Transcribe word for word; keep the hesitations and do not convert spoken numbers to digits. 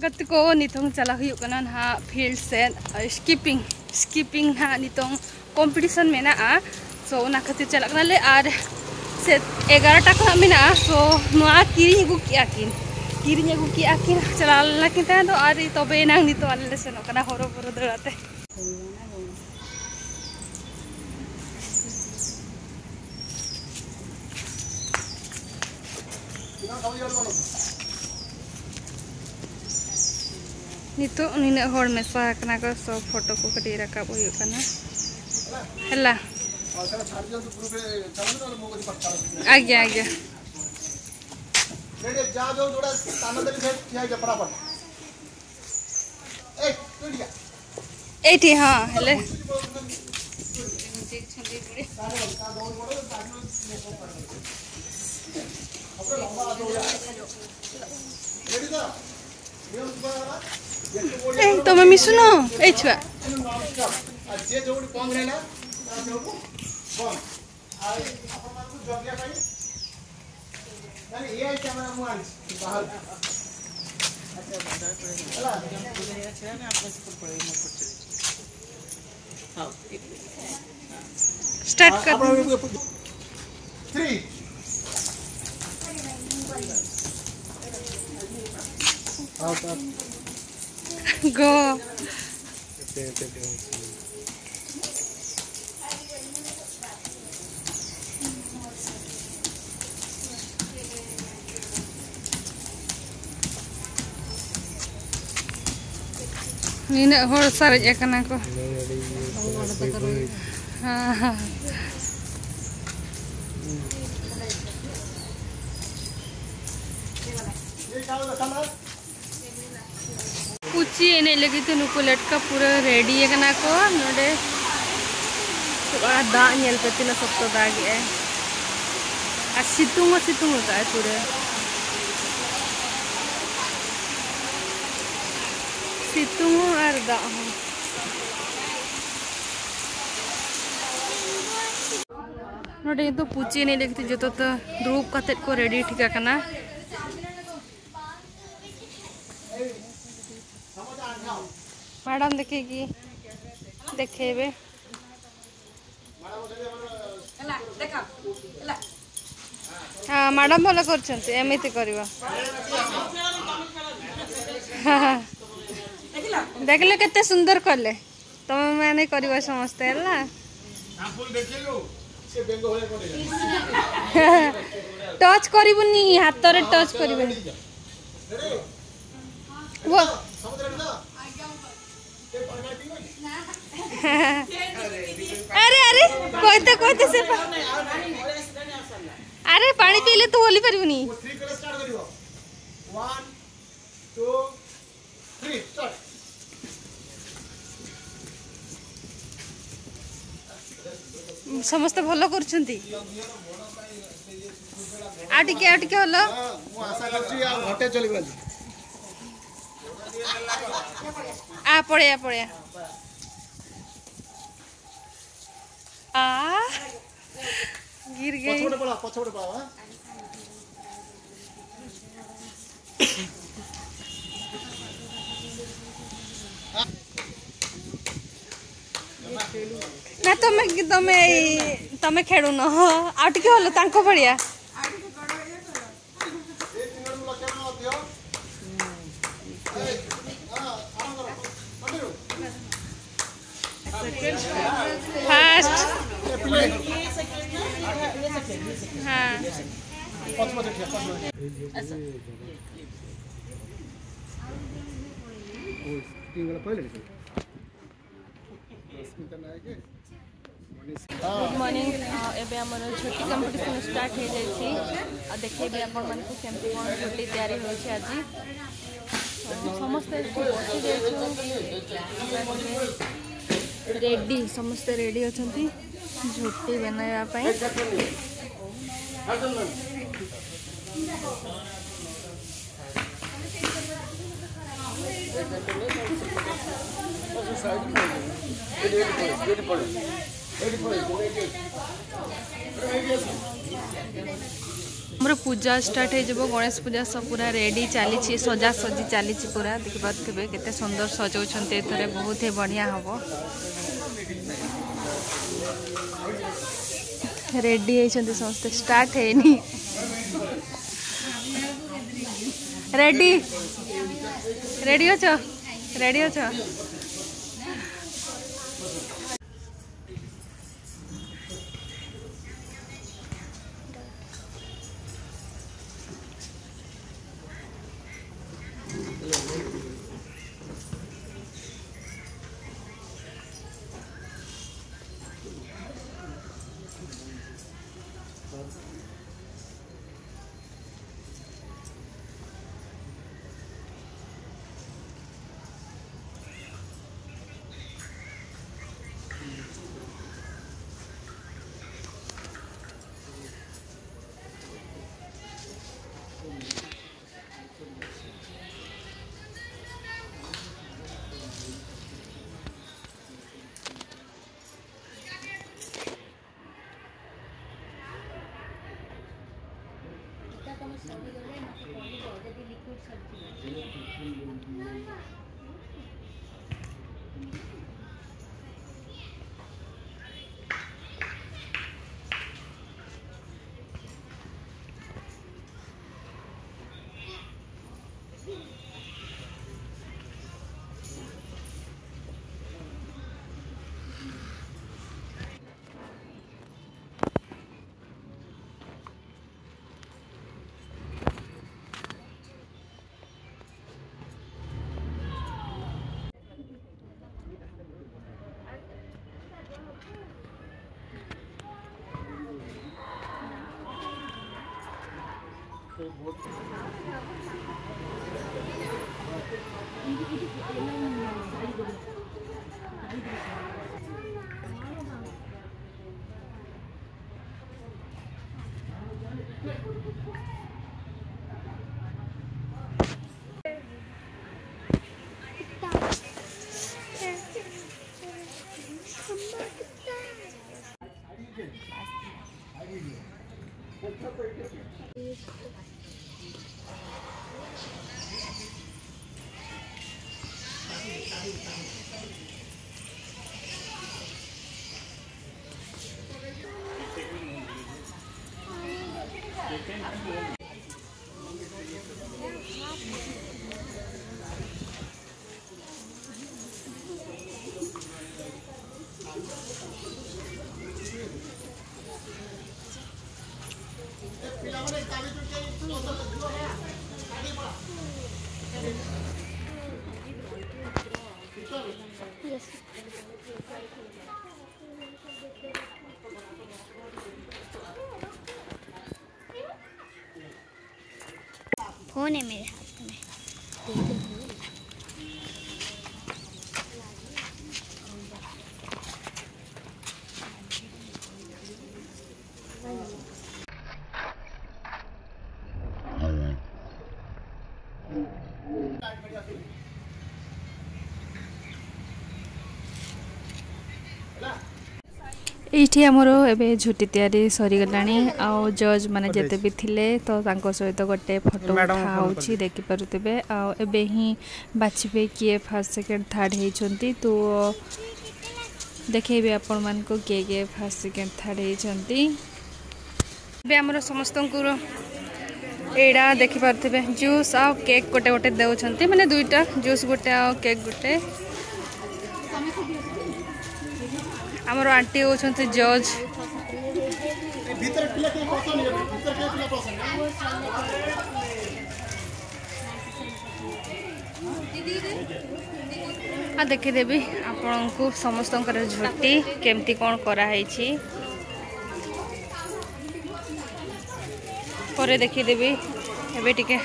ᱜᱟᱛᱮ ᱠᱚ, ᱱᱤᱛᱚᱝ ᱪᱟᱞᱟᱜ ᱦᱩᱭᱩᱜ ᱠᱟᱱᱟ ᱱᱟᱦᱟᱜ ᱯᱷᱤᱞᱰ ᱥᱮᱫ, ᱥᱠᱤᱯᱤᱝ, ᱥᱠᱤᱯᱤᱝ ᱱᱟᱦᱟᱜ ᱱᱤᱛᱚᱝ ᱠᱚᱢᱯᱤᱴᱤᱥᱚᱱ ᱢᱮᱱᱟᱜᱼᱟ᱾ ᱥᱳ ᱚᱱᱟ ᱠᱷᱟᱹᱛᱤᱨ ᱪᱟᱞᱟᱜ ᱠᱟᱱᱟᱞᱮ᱾ ᱟᱨ ᱥᱮ ᱮᱜᱟᱨᱚᱴᱟ ᱠᱷᱚᱱᱟᱜ ᱢᱮᱱᱟᱜᱼᱟ᱾ ᱥᱳ ᱱᱚᱣᱟ ᱠᱤᱨᱤᱧ ᱟᱹᱜᱩ ᱠᱮᱜᱼᱟ ᱠᱤᱱ, ᱠᱤᱨᱤᱧ ᱟᱹᱜᱩ ᱠᱮᱜᱼᱟ ᱠᱤᱱ, ᱪᱟᱞᱟᱣ ᱞᱮᱱᱟ ᱠᱤᱱ ᱛᱟᱦᱮᱸ ᱫᱚ, ᱟᱨ ᱛᱚᱵᱮ ᱮᱱᱟᱝ ᱱᱤᱛᱚᱜ ᱟᱞᱮ ᱞᱮ ᱥᱮᱱᱚᱜ ᱠᱟᱱᱟ ᱦᱚᱨᱚ ᱵᱚᱨᱚ ᱫᱟᱹᱲᱟᱛᱮ᱾ ᱱᱤᱛᱚᱜ ᱱᱤᱱᱟᱹᱜ ᱦᱚᱲ ᱢᱮᱥᱟ ᱟᱠᱟᱱᱟ ᱠᱚ, ᱥᱚᱵ ᱯᱷᱳᱴᱳ ᱠᱚ ᱠᱟᱹᱴᱤᱡ ᱨᱟᱠᱟᱵ ᱦᱩᱭᱩᱜ ᱠᱟᱱᱟ᱾ ᱦᱮᱞᱟ᱾ ᱟᱜᱮ, ᱟᱜᱮ᱾ ᱮᱭᱴᱤ, ᱦᱚᱸ, ᱦᱮᱞᱮ᱾ ᱮ, ᱛᱚ ᱢᱟᱢᱤ ᱥᱩᱱᱚ, ᱮᱭ ᱪᱷᱩᱣᱟ᱾ स्टार्ट कर। थ्री। गो। ᱱᱤᱱᱟᱹᱜ ᱦᱚᱲ ᱥᱟᱨᱮᱡ ᱟᱠᱟᱱᱟ ᱠᱚ᱾ ᱦᱮᱸ, ᱦᱮᱸ᱾ ᱯᱩᱪᱤ ᱮᱱᱮᱡ ᱞᱟᱹᱜᱤᱫ ᱛᱮ ᱱᱩᱠᱩ ᱞᱮᱴᱠᱟ ᱯᱩᱨᱟᱹ ᱨᱮᱰᱤ ᱟᱠᱟᱱᱟ ᱠᱚ ᱱᱚᱰᱮ᱾ ᱟᱨ ᱫᱟᱜ ᱧᱮᱞ ᱯᱮ, ᱛᱤᱱᱟᱹᱜ ᱥᱚᱠᱛᱚ ᱫᱟᱜ ᱮᱜᱼᱟᱭ᱾ ᱟᱨ ᱥᱤᱛᱩᱝ ᱦᱚᱸ ᱥᱤᱛᱩᱝ ᱟᱠᱟᱫᱼᱟᱭ ᱯᱩᱨᱟᱹ᱾ ᱥᱤᱛᱩᱝ ᱦᱚᱸ ᱟᱨ ᱫᱟᱜ ᱦᱚᱸ᱾ ᱱᱚᱰᱮ ᱫᱚ ᱯᱩᱪᱤ ᱮᱱᱮᱡ ᱞᱟᱹᱜᱤᱫ ᱛᱮ ᱡᱚᱛᱚ ᱛᱮ ᱫᱩᱲᱩᱵ ᱠᱟᱛᱮᱫ ᱠᱚ ᱨᱮᱰᱤ ᱴᱷᱤᱠ ᱟᱠᱟᱱᱟ᱾ ମ୍ୟାଡ଼ାମ ଦେଖେଇକି ଦେଖେଇବେ। ହଁ, ମ୍ୟାଡ଼ାମ ଭଲ କରୁଛନ୍ତି, ଏମିତି କରିବ। ଦେଖିଲ, କେତେ ସୁନ୍ଦର କଲେ। ତମେ ମାନେ କରିବ ସମସ୍ତେ, ହେଲା। ଟଚ୍ କରିବୁନି, ହାତରେ ଟଚ୍ କରିବୁନି। ଆରେ, ଆରେ, କହିତେ କହିତେ ସେ ପା-, ଆରେ, ପାଣି ପିଇଲେ ତୁ ହଲି ପାରିବୁନି। ସମସ୍ତେ ଭଲ କରୁଛନ୍ତି। ଆଉ ଟିକେ, ଆଉ ଟିକେ ହଲ। ମୁଁ ଆଶା କରୁଛି ଆଉ ଘଣ୍ଟେ ଚଲିବ ଆଜି। ଆ, ପଳେଇଆ, ପଳେଇଆ। ଆ, ଗିର ଗଇ। ପଛପଟେ ପଳା, ପଛପଟେ ପଳା, ଆ। ନା, ତମେ, ତମେ ଏଇ, ତମେ ଖେଳୁନ। ହଁ, ଆଉ ଟିକେ ହଲ ତାଙ୍କ ଭଳିଆ। ଫାଷ୍ଟ। ହଁ। Good morning. ଅ, ଏବେ ଆମର ଝୋଟି କମ୍ପିଟିସନ୍ ଷ୍ଟାର୍ଟ ହେଇଯାଇଛି। ଆଉ ଦେଖେଇବି ଆପଣମାନଙ୍କୁ କେମିତି କ'ଣ ଝୋଟି ତିଆରି ହେଉଛି ଆଜି। ତ ସମସ୍ତେ ଏଠି ବସି ଯାଇଛନ୍ତି। ରେଡ଼ି, ସମସ୍ତେ ରେଡ଼ି ଅଛନ୍ତି ଝୋଟି ବନେଇବା ପାଇଁ। ଆମର ପୂଜା ଷ୍ଟାର୍ଟ ହେଇଯିବ। ଗଣେଶ ପୂଜା ସବୁ ପୁରା ରେଡି ଚାଲିଛି, ସଜାସଜି ଚାଲିଛି ପୁରା। ଦେଖିପାରୁଥିବେ କେତେ ସୁନ୍ଦର ସଜଉଛନ୍ତି ଏଥର, ବହୁତ ହିଁ ବଢ଼ିଆ ହବ। ରେଡି ହେଇଛନ୍ତି ସମସ୍ତେ, ଷ୍ଟାର୍ଟ ହେଇନି। ରେଡି, ରେଡି ଅଛ? ରେଡି ଅଛ? ଏଇଟା ତମେ ସରିଗଲେ ମତେ କହିବ, ଯଦି ଲିକ୍ୱିଡ ସରିଯିବ। कौन है मेरे हाथ में? ଏଇଠି ଆମର ଏବେ ଝୋଟି ତିଆରି ସରିଗଲାଣି। ଆଉ ଜଜ୍ ମାନେ ଯେତେ ବି ଥିଲେ, ତ ତାଙ୍କ ସହିତ ଗୋଟେ ଫଟୋ ଉଠା ହେଉଛି, ଦେଖିପାରୁଥିବେ। ଆଉ ଏବେ ହିଁ ବାଛିବେ କିଏ ଫାର୍ଷ୍ଟ, ସେକେଣ୍ଡ, ଥାର୍ଡ଼ ହେଇଛନ୍ତି। ତ ଦେଖେଇବି ଆପଣମାନଙ୍କୁ କିଏ କିଏ ଫାର୍ଷ୍ଟ, ସେକେଣ୍ଡ, ଥାର୍ଡ଼ ହେଇଛନ୍ତି। ଏବେ ଆମର ସମସ୍ତଙ୍କର ଏଇଟା ଦେଖିପାରୁଥିବେ, ଜୁସ୍ ଆଉ କେକ୍ ଗୋଟେ ଗୋଟେ ଦେଉଛନ୍ତି, ମାନେ ଦୁଇଟା, ଜୁସ୍ ଗୋଟେ ଆଉ କେକ୍ ଗୋଟେ। ଆମର ଆଣ୍ଟି ହେଉଛନ୍ତି ଜଜ୍। ଆଉ ଦେଖିଦେବି ଆପଣଙ୍କୁ ସମସ୍ତଙ୍କର ଝୋଟି କେମିତି କ'ଣ କରାହେଇଛି। ପରେ ଦେଖିଦେବି। ଏବେ ଟିକେ